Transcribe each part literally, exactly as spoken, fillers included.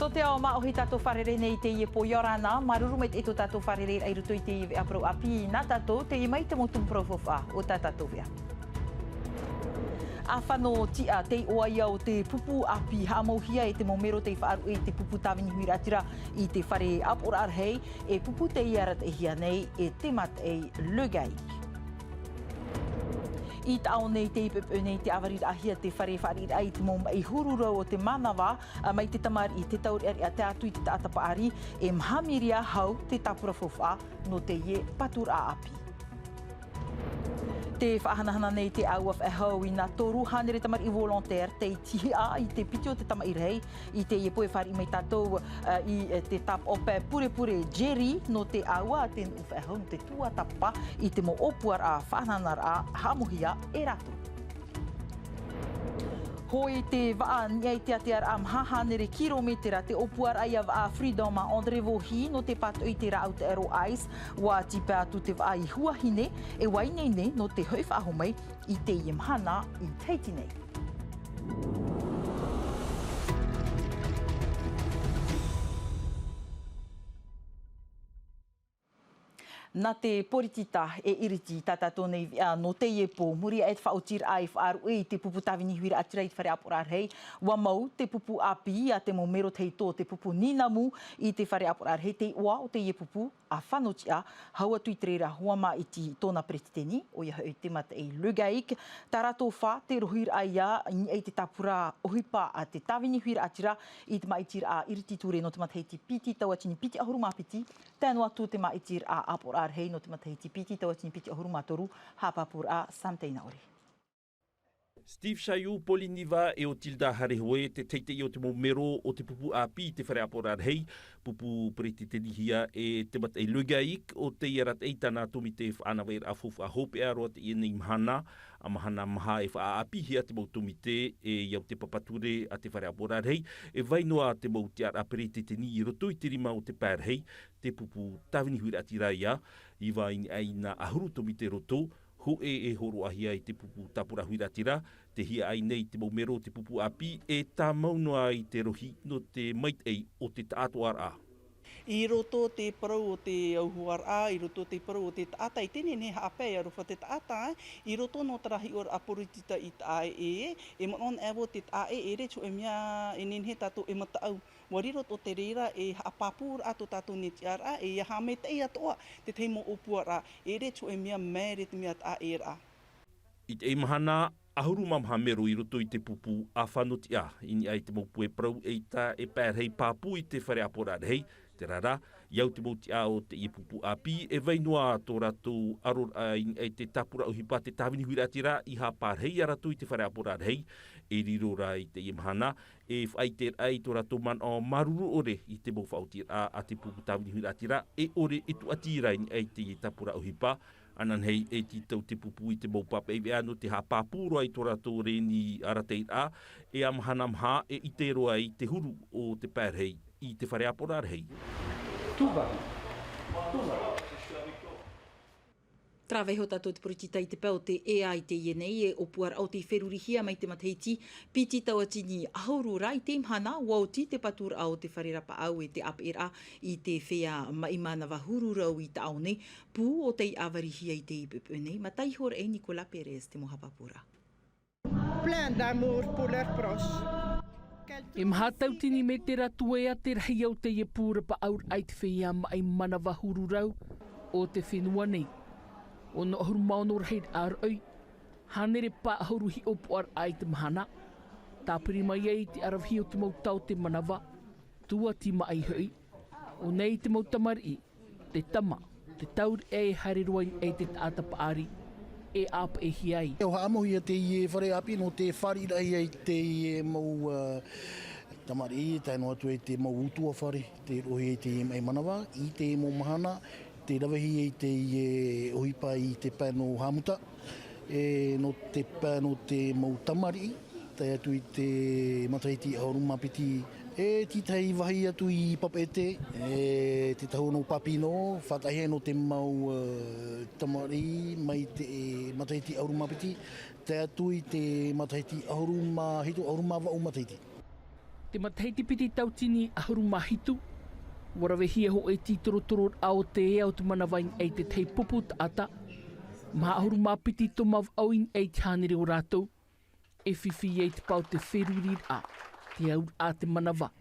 Tō te ao māʻohi tātou fārerei nei i teie pō, ʻia ora na, māuruuru maitaʻi tō tātou fārerei i roto i teie veʻa parau ʻāpī nā tātou, teie mai te mau tumu parau faufaʻa o tā tātou veʻa. ʻA fano tiʻa, te iʻoa ia o te pupu ʻāpī, haʻamauhia e te mau mero tei faʻaruʻe i te pupu tāvini huiraʻatira i te fare ʻāpoʻoraʻa rahi, e pupu teie arataʻihia nei e te mataʻi Le GAIC. I taʻo nei tei pepeʻo nei te ʻāvariraʻahia te fare faʻariʻiraʻa i te mau maʻi huru rau o te manava, mai te tamariʻi, te taureʻareʻa, tae atu i te taʻata paʻari, e maha miria hau te tāpura faufaʻa nō teie paturaʻa ʻāpī. Te faʻahanahana nei te ʻāua faʻehau i nā toru hānere tamariʻi volontaire tei tihiʻa i te piti o te tamaʻi rahi. I teie pō e fāriʻi mai tātou, ā, i te tāpaʻo pae purepure Jerry nō te ʻāua a te nuʻu faʻehau nō te tuatāpapa i te mau ʻōpuaraʻa faʻahanahanaʻa haʻamauhia e rātou. Hoi te vaʻa, niʻa i te ātearaʻa maha hānere kirometera te ʻōpuaraʻa ia vaʻa Freedom a André Vauhy nō te pātoʻi i te rāʻau taʻero ice, ʻua tīpae atu te vaʻa i Huahine, e ʻua ineine nō te hoʻi faʻahou mai i teie mahana i Tahiti nei. Nā te poritita e iriti tā tātou nei veʻa nō teie pō, muri aʻe te faʻaotiraʻa i faʻaruʻe i te pupu tāvini huiraʻatira i te fare ʻāpoʻoraʻa rahi, ʻua mau te pupu ʻāpī a te mau mero tahito, te pupu nīnamu i te fare ʻāpoʻoraʻa rahi, te iʻoa o teie pupu, ʻa fano tiʻa, hau atu i te reira hoa māʻiti tōna peretiteni, ʻoia hoʻi te mataʻi Le GAIC, tā rātou fā te rohiraʻa ia i niʻa i te tāpura ʻohipa a te tāvini huiraʻatira i te māʻitiraʻa iriti ture nō te matahiti piti tauatini piti ʻahuru mā piti, tae noa atu te māʻitiraʻa ʻāpoʻoraʻa rahi nō te matahiti piti tauatini piti ʻahuru mā toru, haʻapāpūraʻa Sam Teinaʻore. Steve Chayou, Pauline Niva e Otilda Harehoe, te teitei o te mau mero o te pupu ʻāpī i te fare ʻāpoʻoraʻa rahi, pupu peretitenihia e te mataʻi Le GAIC, ʻo tei arataʻi i tāna tōmite faʻanahoraʻa faufaʻa hopeʻa roa i teie nei mahana, ʻa mahana maha e faʻaʻāpīhia te mau tōmite e au te papa ture a te fare ʻāpoʻoraʻa rahi, e vai noa te mau tiʻaraʻa peretiteni i roto i te rima o te pae rahi, te pupu tāvini huiraʻatira ia, i vai i niʻa i nā ʻahuru tōmite roto, hōʻē e hōroʻahia i te pupu tāpura huiraʻatira, te hiaʻai nei te mau mero o te pupu ʻāpī, e tāmau noa i te rohi nō te maitaʻi o te taʻatoʻaraʻa. I roto te parau o te auhoaraʻa, i roto te parau o te taʻata, e teie nei haʻapae e aroha te taʻata, i roto nō terā hiʻoraʻa poritita i taʻa ʻē, e manaʻo anaʻe vau te taʻa ʻē, e ʻere te hōʻē mea e nehenehe tātou e mataʻu. ʻUa riro tō te reira e haʻapāpūraʻa tō tātou nei tiʻaraʻa, e ʻia haʻamaitaʻi atoʻa tētahi mau ʻōpuaraʻa, e ʻere te hōʻē mea maere te mea taʻa ʻēraʻa. I teie mahana, ʻahuru mā maha mero i roto i te pupu ʻa fano tiʻa, i niʻa i te mau puʻe parau ʻeita e pae rahi pāpū i te fare ʻāpoʻoraʻa rahi, terā rā, i au te mau tiʻa o teie pupu ʻāpī, e vai noa tō rātou ʻaroraʻa i niʻa i te tāpura ʻohipa te tāvini huiraʻatira i haʻapārahi ia rātou i te fare ʻāpoʻoraʻa rahi, e riro rā i teie mahana, e faʻaʻiteraʻa i tō rātou manaʻo māuruuru ʻore i te mau faʻaotiraʻa a te pupu tāvini huiraʻatira, e ʻore e tūʻati ra i niʻa i te tāpura ʻohipa, ananahi e tītau te pupu i te mau pāpaʻi veʻa nō te haʻapāpū roa i tō rātou reni arataʻiraʻa, e ʻa mahana maha e ʻite roa i te huru o te pae rahi i te fare ʻāpoʻoraʻa rahi. Tuva. Tuva. Terā vaiho tātou te poritita i te pae o te ʻēʻa i teie nei, e ʻōpuaraʻa o tei ferurihia mai te matahiti piti tauatini ʻahuru ra i teie mahana, ʻua oti te paturaʻa o te fare rapaʻau e te ʻāpeʻeraʻa i te feiā maʻi manava huru rau i taʻo nei, pū ʻo tei ʻāvarihia i teie poʻipoʻi nei, mā te ihoraʻa e Nicolas Perez te mau haʻapāpūraʻa. Plein d'amour pour leurs proches. E maha tauatini mētera tuea te rahi o teie pū rapaʻauraʻa i te feiā maʻi manava huru rau o te fenua nei. Ono ʻahuru mā ono rahiraʻa roʻi, hānere pae ʻahuru hiʻopoʻaraʻa i te mahana. Tāpiri mai ai i te ʻaravihi o te mau tao o te manava, tūʻati maʻi hoʻi. ʻO nei te mau tamariʻi, te tama, te taureʻareʻa e haere roa ai te taʻata paʻari e ʻāpeʻehia ai. E haʻamauhia teie fare ʻāpī nō te fāriʻiraʻahia i teie mau, ā, tamariʻi, tae noa atu i te mau ʻutuāfare, tei roʻohia i teie maʻi manava, i teie mau mahana, tei ravehia i teie ʻohipa i te pae nō Haʻamuta, e nō te pae nō te mau tamariʻi, tae atu i te matahiti ʻahuru mā piti, e tītahi vāhi atu i Papeʻete, e te tahu nō Papino, faʻataʻahia nō te mau, ā, tamariʻi mai te, e, matahiti ʻahuru mā piti, tae atu i te matahiti ʻahuru mā hitu, ʻahuru mā vaʻu matahiti. Te matahiti piti tauatini ʻahuru mā hitu, ua ravehia hoʻi te tītorotororaʻa o te ea o te manava i niʻa i te tahi pupu taʻata, maha ʻahuru mā piti tōmā vaʻu i niʻa i te hānere o rātou, e fifi ai te pae o te feruriraʻa, te auraʻa a te manava.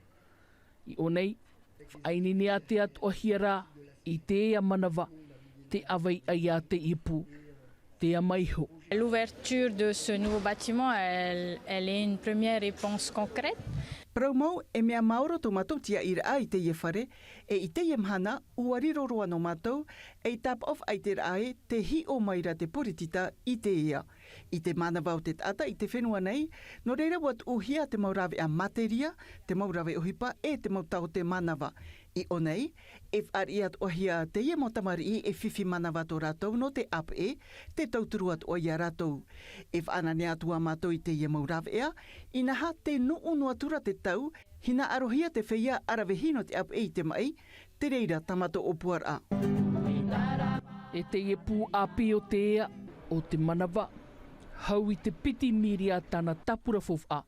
I ʻō nei, faʻaineine atoʻa hia rā i te ea manava, te ʻāvaʻe ia teie pū, te ea mai iho. L'ouverture de ce nouveau bâtiment, elle, elle est une première réponse concrète. Parau mau, e mea maoro tō mātou tiaʻiraʻa i teie fare, e i teie mahana, ʻua riro roa nō mātou, ei tāpaʻo faʻaiteraʻa ē, tē hiʻo mai ra te poritita i te ea. I te manava o te taʻata i te fenua nei, nō reira ʻua tuʻuhia te mau rāveʻa materia, te mau rave ʻohipa e te mau taote manava. I ʻō nei, e fāriʻi atoʻa hia teie mau tamariʻi e fifi manava tō rātou nō te ʻāpeʻe, tē tauturu atoʻa ia rātou. E faʻananea atoʻa mātou i teie mau rāveʻa, inaha tē nuʻu noa atu ra te tau, hinaʻarohia te feiā ʻaravihi nō te ʻāpeʻe i te maʻi, te reira tā mātou ʻōpuaraʻa. E teie pū ʻāpī o te ea, o te manava, hau i te piti mīria tāna tāpura faufaʻa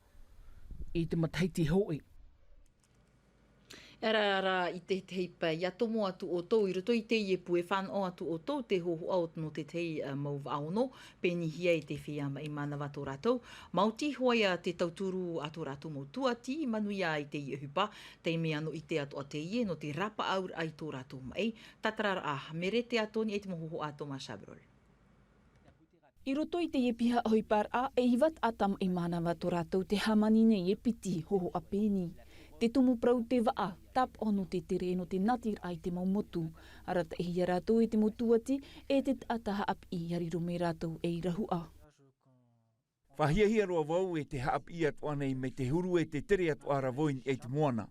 i te matahiti hoʻi. ʻEra rā i te tahi pae, ʻia tomo atu ʻoutou i roto i teie pū e fānaʻo atu ʻoutou te hōhoʻa o nō te tahi, ā, mau vaʻa ono, pēnihia e te feiā maʻi manava tō rātou. Maoti hoʻi ia te tauturu a tō rātou mau tuati, manuia i teie ʻohipa, tei mea nō ʻite atoʻa teie nō te rāpaʻauraʻa i tō rātou maʻi. Tātararaʻa, Merete Atoni e te mau hōhoʻa a Thomas Chabrol. I roto i teie piha ʻohiparaʻa, e iva taʻata maʻi manava tō rātou tē hāmani nei e piti hōhoʻa pēni. Te tumu parau te vaʻa, tāpaʻo nō te tere nō te nātiraʻa i te mau motu. Arataʻihia rātou e te mau tuati, e te taʻata haʻapiʻi ʻia riro mai rātou ei rahuʻa. Faʻahiahia roa vau e te haʻapiʻi atoʻa nei mai te huru e te tere atoʻa ra vau i niʻa i te moana.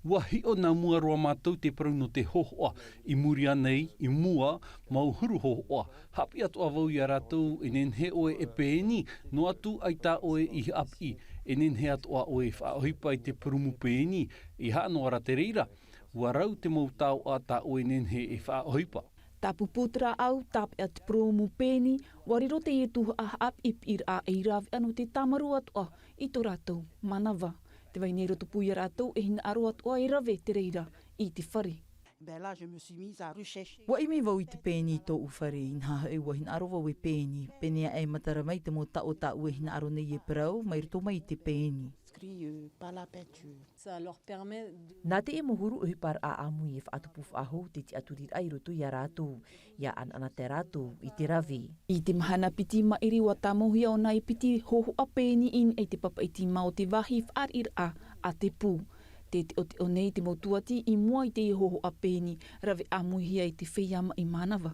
ʻUa hiʻo nā mua roa mātou te parau nō te hōhoʻa, i muri aʻe nei, i mua, mau huru hōhoʻa. Haʻapiʻi atoʻa vau ia rātou, e nehenehe ʻoe e pēni, noa atu ʻaita ʻoe i haʻapiʻi, e nehenehe atoʻa ʻoe e faʻaʻohipa i te purūmu pēni, e aha noa ra te reira, ʻua rau te mau taoʻa tā ʻoe e nehenehe e faʻaʻohipa. Tāpūpū te rāʻau, tāpeʻa te purūmu pēni, ʻua riro teie tuhaʻa haʻapiʻipiʻiraʻa ei rāveʻa nō te tāmarū atoʻa i tō rātou manava. Tē vai nei roto pū ia rātou e hinaʻaro atoʻa e rave te reira i te fare. Ben là, je me suis mise à recherche. ʻUa ʻimi vau i te pēni i tōʻu fare, inaha hoʻi ʻua hinaʻaro vau e pēni. Pēnei aʻe e matara mai te mau taʻo tā ʻoe e hinaʻaro nei e parau, mai roto mai i te pēni. Inscrit, euh, par la peinture. Ça leur permet de... Nā teie mau huru ʻohiparaʻa ʻāmui e faʻatupu faʻahou te tiʻaturiraʻa i roto ia rātou, ʻia ʻanaʻanatae rātou i te rave. I te mahana piti maʻiri ʻua tāmauhia ʻōna e piti hōhoʻa pēni i niʻa i te papaʻi tīmā o te vāhi fāriʻiraʻa a te pū. Tē teʻoteʻo nei te mau tuati i mua i teie hōhoʻa pēni, rave ʻāmuihia e te feiā maʻi manava.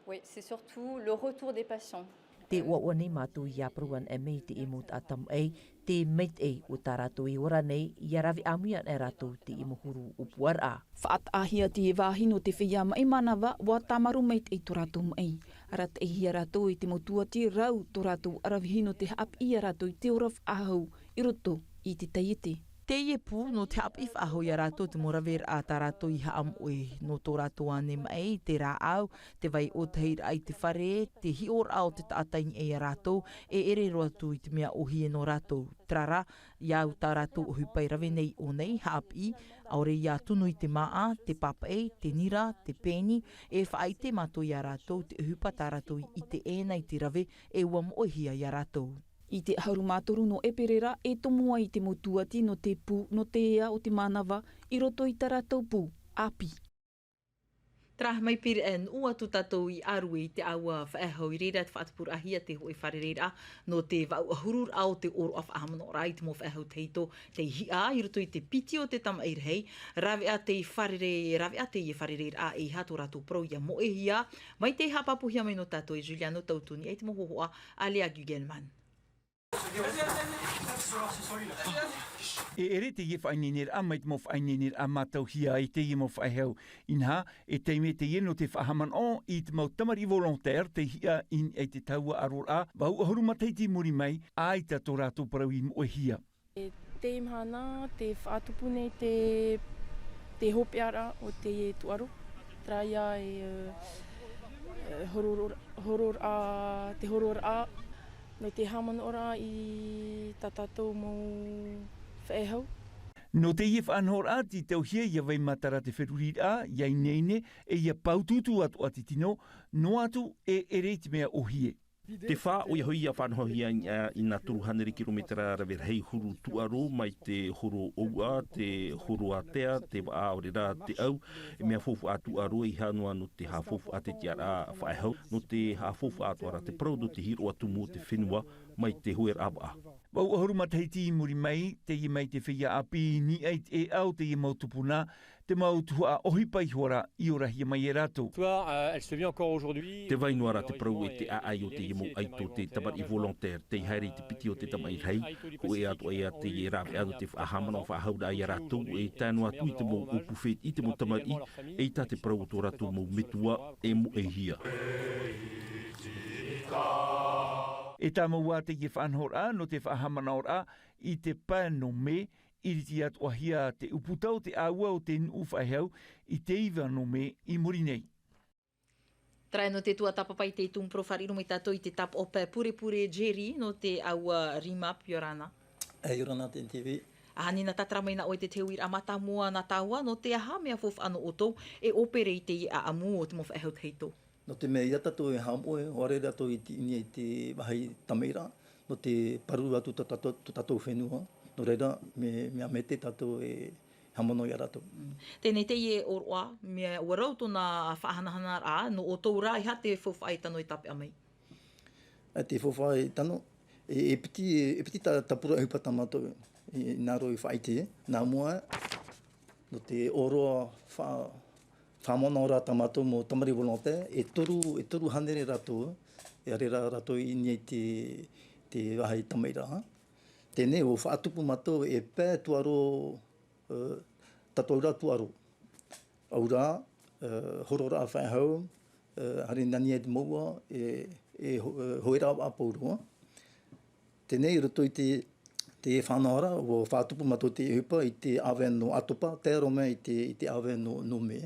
Oui, c'est surtout le retour des patients. Tē ʻoaʻoa nei mātou ʻia parau anaʻe mai i teie mau taʻata maʻi, te maitaʻi o tā rātou e ora nei, ʻia rave ʻāmui anaʻe rātou i teie mau huru ʻōpuaraʻa. Faʻataʻahia teie vāhi nō te feiā maʻi manava, ʻua tāmarū maitaʻi tō rātou maʻi. Arataʻihia rātou e te mau tuati, rau tō rātou ʻaravihi nō te haʻapiʻi ia rātou i te ora faʻahou i roto i te taiete. Teie pū, nō te haʻapiʻi faʻahou ia rātou te mau raveraʻa tā rātou i haʻamoʻe, nō tō rātou ānei maʻi, te rāʻau, te vai ʻōtahiraʻa i te fare, te hiʻoraʻa o te taʻata i niʻa ia rātou, e ʻere roa atu i te mea ʻōhie nō rātou. Terā rā, ʻia au tā rātou ʻohipa e rave nei i ʻō nei, haʻapiʻi, ʻaore ʻia tunu i te māʻa, te papaʻi, te nira, te pēni, e faʻaʻite mātou ia rātou te ʻohipa tā rātou i ʻite ʻē na i te rave, e ʻua moʻehia ia rātou. I te ʻahuru mā toru nō ʻēperēra, e tomo ai te mau tuati nō te pū, nō te ea o te manava, i roto i tā rātou pū ʻāpī. Terā mai pīraʻe, nuʻu atu tātou i ʻārue i te ʻāua faʻehau, i reira te faʻatupuraʻahia te hōʻē fārereiraʻa nō te vaʻu ʻahururaʻa o te ʻōroʻa faʻahaʻamanaʻoraʻa i te mau faʻehau tahito tei hiʻa i roto i te piti o te tamaʻi rahi. Rāveʻa tei fārerei, rāveʻa teie fārereiraʻa, e aha tō rātou parau ʻia moʻehia. Mai tei haʻapāpūhia mai nō tātou e Juliano Tautuni, e te mau hōhoʻa a Lea Gugelman. E ʻere teie faʻaineineraʻa mai te mau faʻaineineraʻa mātauhia e teie mau faʻehau. Inaha, e taime teie nō te faʻahaʻamanaʻo i te mau tamariʻi volontaire tei hiʻa i niʻa i te tahua ʻaroraʻa, vaʻu ʻahuru matahiti i muri mai, ʻaita tō rātou parau i moʻehia. E teie mahana, tē faʻatupu nei te, te hopeʻaraʻa o teie tūʻaro. Terā ia e, e, horoʻa, horoʻa, te horoʻaraʻa, nō te haʻamanaʻoraʻa i tā tātou mau faʻehau. Nō teie faʻanahoraʻa, tītauhia ʻia vai matara te feruriraʻa, ʻia ineine, ʻe ʻia paututu atoʻa te tino, noa atu e ʻere i te mea ʻōhie. Te fā, ʻoia hoʻi ʻia faʻanahohia i, ā, i nā toru hānere kirometera rave rahi huru tūʻaro mai te horo ʻōuʻa, te horo ātea, te vaʻa ʻaore rā te ʻau, e mea faufaʻa tūʻaro e hānere noa nō te haʻafaufaʻa te tiʻaraʻa faʻehau, nō te haʻafaufaʻa atoʻa ra te parau nō te hiʻo atu mau o te fenua mai te hoeraʻa vaʻa. Vaʻu ʻahuru matahiti i muri mai, teie mai te feiā ʻāpī i niʻa i te ʻēʻa o teie mau tupuna, te mau tuhaʻa ʻohipa iho ra i orahia mai e rātou. Te vai noa ra te parau e te ʻāʻai o teie mau ʻaito, te tamariʻi volontaire, tei haere i te piti o te tamaʻi rahi, hōʻē atoʻa ïa teie rāveʻa nō te faʻahaʻamanaʻo faʻahauraʻa ia rātou, e tae noa atu i te mau ʻōpū fētiʻi, te mau tamariʻi, eʻita te parau o tō rātou mau metua e moʻehia. E tāmau ā teie faʻanahoraʻa nō te faʻahaʻamanaʻoraʻa i te pae nō mē, ʻiriti atoʻahia te ʻūputa o te ʻāua o te nuʻu faʻehau i te iva nō mē i muri nei. Terā nō te tuatāpapa i te tumu parau, fāriʻi mai tātou i te tāpaʻo pae purepure Jerry nō te ʻāua Rima Piorana. E, ʻia ora na te N T V. ʻAhani nā tātara mai nā ʻoe te, te uiraʻa mātāmua nā tāua, nō te aha mea faufaʻa nō ʻoutou e ʻōpere i teie ʻāʻamu o te mau faʻehau tahito? Nō te mea ia tātou e haʻamoʻe, ʻaore rātou i te, i niʻa i te vāhi tamaʻiraʻa, nō te pāruru atu tō tātou, tō tātou fenua, nō reira, mea, mea maitaʻi tātou e haʻamanaʻo ia rātou. Mm. Teie nei teie ʻōroʻa, mea ʻua rau tōna faʻahanahanaraʻa, nō ʻoutou rā, e aha te faufaʻa e tano e tāpeʻa mai? E, te faufaʻa e tano, e, e piti, e piti tā, tāpura ʻohipa tā mātou, e, nā roto i faʻaʻite, nā mua, nō te ʻōroʻa fa-, faʻahaʻamanaʻoraʻa tā mātou mau tamariʻi volontaire, e toru, e toru hānere rātou, e haere ra rātou i niʻa i te, te vāhi tamaʻiraʻa. Teie nei, ʻua faʻatupu mātou e pae tūʻaro, e, tātou rā tūʻaro. ʻAore rā, e, hororaʻa faʻehau, e, haere nā niʻa i te mouʻa, e, e ho-, e, hoeraʻa vaʻa pauroa. Teie nei, i roto i te, te faʻanahoraʻa, ʻua faʻatupu mātou te ʻohipa i te ʻāvae nō ʻAtopa, tae roa mai i te, i te ʻāvae nō, nō Mē,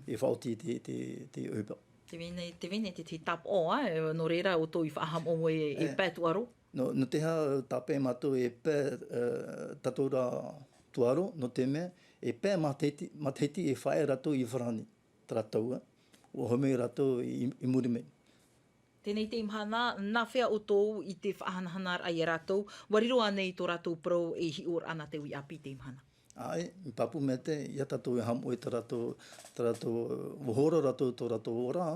e faʻaoti te, te, te ʻohipa. Tē vai nei, tē vai nei te, te tāpaʻo, ā, nō reira ʻoutou i faʻahaʻamoʻe e, e pae tūʻaro? Nō, nō te aha tāpeʻa mātou e pae, e, tātou rā tūʻaro, nō te mea, e pae matahiti, matahiti e faʻaea rātou i farāni, terā tau, ā, ʻua haere mai rātou i, i muri mai. Teie nei te mahana, nā hea ʻoutou i te faʻahanahanaraʻa ia rātou, ʻua riro ānei tō rātou parau e hiʻoraʻa nā te uiʻāpī i te mahana? ʻAe, i pāpū maitaʻi ia tātou e haʻamoʻe tā rātou, tā rātou, ʻua horo rātou tō rātou ora,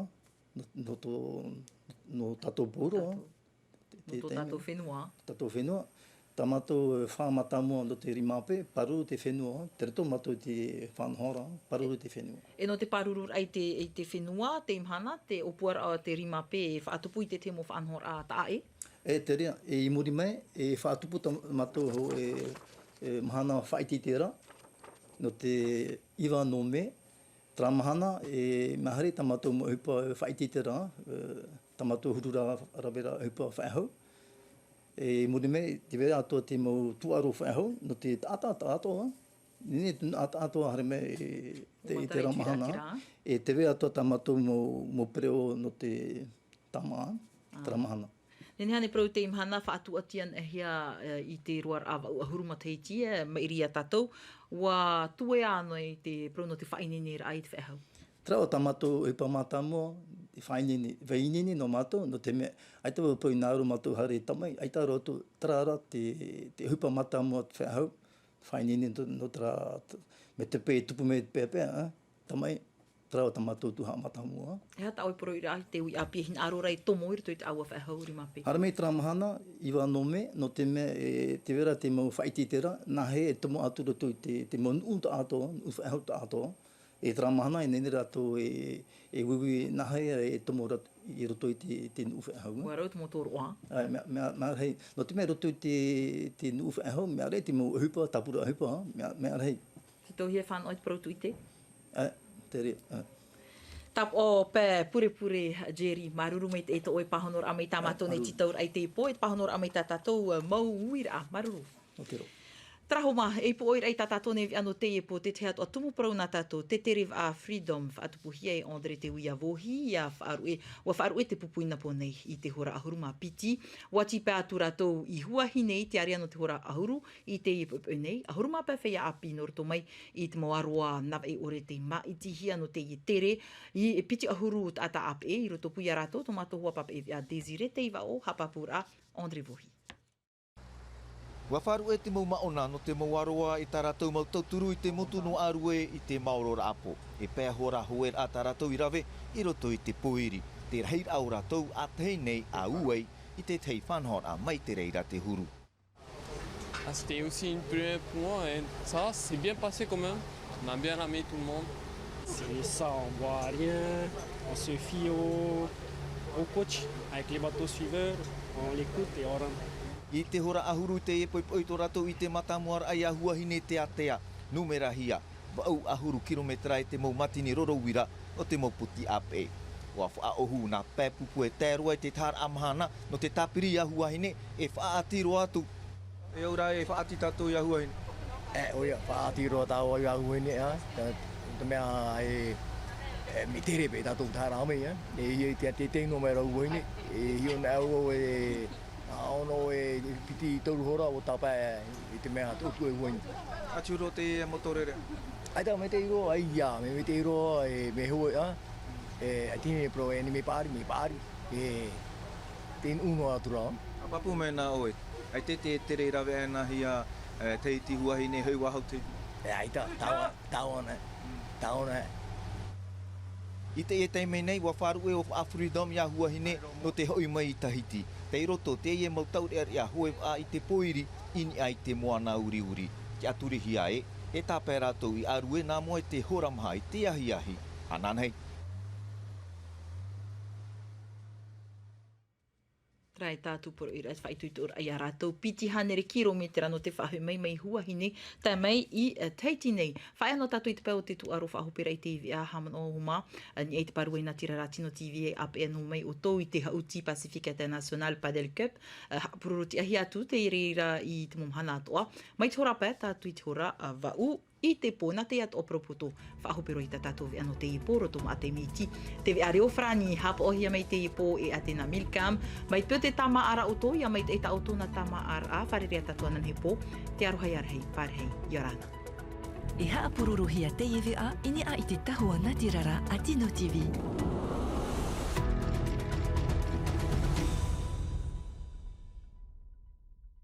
nō, nō tō, nō tātou pauroa. Tātou. Te, nō te tō taime. Tātou fenua. Tātou fenua. Tā mātou, e, fā mātāmua nō te Rima Pē, pāruru te fenua, terā tō mātou te faʻanahoraʻa, pāruru te fenua. E nō te pārururaʻa i te, i te fenua, te mahana, te ʻōpuaraʻa o te Rima Pē e faʻatupu i te, te mau faʻanahoraʻa taʻa ʻē? E, terā, e, i muri mai, e faʻatupu tā mātou hōʻē, e, mahana faʻaʻiteʻiteraʻa, nō te iva nō Mē, terā mahana, e, mea haere tā mātou mau ʻohipa faʻaʻiteʻiteraʻa, e, tā mātou huru ra, raveraʻa ʻohipa faʻehau. E, i muri mai, tē vai ra atoʻa te mau tūʻaro faʻehau, nō te taʻata, taʻata atoʻa. Nehenehe atoʻa, atoʻa haere mai, e, te, i terā mahana. E tē vai ra atoʻa tā mātou mau, mau pereʻoʻo nō te tāmā, terā mahana. Nehenehe ānei parau i te mahana faʻatuatua anaʻe hia, e, i te roaraʻa vaʻu ʻahuru matahiti, e, maʻiri ia tātou, ʻua tuea ānei te parau nō te faʻaineineraʻa i te faʻehau? Terā tā mātou ʻohipa mātāmua, te faʻaineine, faʻaineine nō mātou, nō te mea, ʻaita vau parau i nā ʻō mātou haere tamaʻi, ʻaita roa atu, terā rā te, te ʻohipa mātāmua te faʻehau, faʻaineine nō, nō terā, t-, mea te peu e tupu mai te peapea, ā, tamaʻi, terā tā mātou tuhaʻa mātāmua. E aha tā ʻoe parauʻiraʻa i te uiʻāpī e hinaʻaro ra e tomo i roto i te ʻāua faʻehau Rima Pē? Haere mai terā mahana, iva nō Mē, nō te mea, e, tē vai ra te mau faʻaʻiteʻiteraʻa, nā hea e tomo atu roto i te, te mau nuʻu taʻatoʻa, nuʻu faʻehau taʻatoʻa. E terā mahana, e nehenehe rātou e, e uiui nā hea e tomo ra-, i roto i te, te nuʻu faʻehau. ʻUa rau te mau tōroʻa. ʻAe, mea, mea, mea rahi, nō te mea roto i te, te nuʻu faʻehau, mea rahi te mau ʻohipa, tāpura ʻohipa, mea, mea rahi. Tītauhia e fānaʻo i te parau tūʻite? ʻAe, terā, ʻae. Tāpaʻo pae purepure Jerry, māuruuru maitaʻi tō ʻoe pāhonoraʻa mai tā mātou nei. Māuruuru. Tītauraʻa i teie pō, e te pāhonoraʻa mai tā tātou, ā, mau uiraʻa, māuruuru. Nō te roa. Tārahoma, e pōʻoiraʻa i tā tātou nei veʻa nō teie pō, te tahi atu ā tumu parau nā tātou, te tere vaʻa Freedom, faʻatupuhia e André Te Uia Vohi, ia faʻaruʻe, ua faʻaruʻe te pupu i nā pō nei i te hora ʻahuru mā piti, ua tīpae atu rātou i Huahine i te ārea nō te hora ʻahuru i teie poʻipoʻi nei, ʻahuru mā pae feiā ʻāpī nō roto mai i te mau aroā navaʻi ʻore tei māʻitihia nō teie tere, i piti ʻahuru taʻata ʻāpeʻe, i roto pū ia rātou, tō mātou hoa papaʻi veʻa Désiré Teivaʻo, haʻapāpūraʻa André Vohi. Ua faʻaruʻe te mau māʻona nō te mau aroā i tā rātou mau tauturu i te motu nō Arue i te maororaʻa pō. E pae hora hoeraʻa tā rātou i rave i roto i te pōiri. Te rahiraʻa o rātou ʻātahi nei a ū ai i te tahi faʻanahoraʻa mai te reira te huru. Ah, c'était aussi une première pour moi, hein. Ça va, c'est bien passé quand même. On a bien ramené tout le monde. C'est ça, on voit rien. On se fie au, au coach avec les bateaux suiveurs. On l'écoute et on rentre. I te hora ʻahuru i teie poʻipoʻi tō rātou i te mātāmua raʻa i a Huahine Teatea, nūmerahia, vaʻu ʻahuru kirometera e te mau mātini roro uira o te mau poti ʻāpeʻe. ʻUa faʻaʻohu nā pae pupu e tae roa i te taharaʻa mahana nō te tāpiri i a Huahine e faʻaʻati roa atu. E au rā e faʻaʻati tātou i a Huahine? E, ʻoia, faʻaʻati roa tāua i a Huahine, ā, tā, tā mea e, e, mea tere paʻi tātou taharaʻa mai, ā. E hia i te, te tei noa mai rā Huahine, e hia na au e, ā, ono e piti toru hora ʻua tāpae i te mea tō ʻoutou e Huahine. ʻAti roa te mau taurearea? ʻAita, mea tei roa, ʻaita, mea, mea tei roa, e, mea hoe, ā. E, ʻaita nei, pro, e, nei mea paʻari, mea paʻari. E, tei nuʻu noa atu ra. ʻA pāpū mai na ʻoe, ʻaita te, te tere rave ana hia, e, Tahiti Huahine, hoʻi ʻua hau Tahiti? E, ʻaita, tāua, tāua na, tāua na. I teie taime nei, ʻua faʻaruʻe ʻo Freedom i a Huahine nō te hoʻi mai i Tahiti. Tei roto teie mau taurearea hoe vaʻa i te pōiri i niʻa i te moana uriuri. Tiʻaturihia ē, e tāpae rātou i Arue nā mua i te hora maha i te ahiahi. Ananahi. Terā e tātou poroʻi ra, faʻaitoitoraʻa i a rātou, piti hānere kirometera nō te faʻahoʻi mai mai Huahine, tae mai i, eh, Tahiti nei. Faʻaea noa tātou i te pae o te tūʻaro faʻahoperaʻa i te iveʻa Haman Ohoma, eh, i niʻa i te pāruai natirara Tino T V e ʻāpeʻe noa mai ʻoutou i te haʻuti Pacific International Paddle Cup, eh, haʻapuroro tiʻahia atu te reira i te mau mahana atoʻa. Mai te hora pae, tātou i te hora, eh, vaʻu, i te pō, nā teie atoʻa poropoto, faʻahope roa i tā tātou veʻa nō teie pō, roto maʻa te miti. Te veʻa reo farāni, haʻapaʻohia mai teie pō e Athéna Milcam. Mai te peu tē tāmāʻa ra ʻoutou, ʻia maitaʻi tā ʻoutou nā tāmāʻaraʻa, fārerei ā tātou ananahi pō, te aroha ia rahi, pārahi, ʻia ora na. E haʻapurorohia teie veʻa i niʻa i te tahua natirara a Tino T V.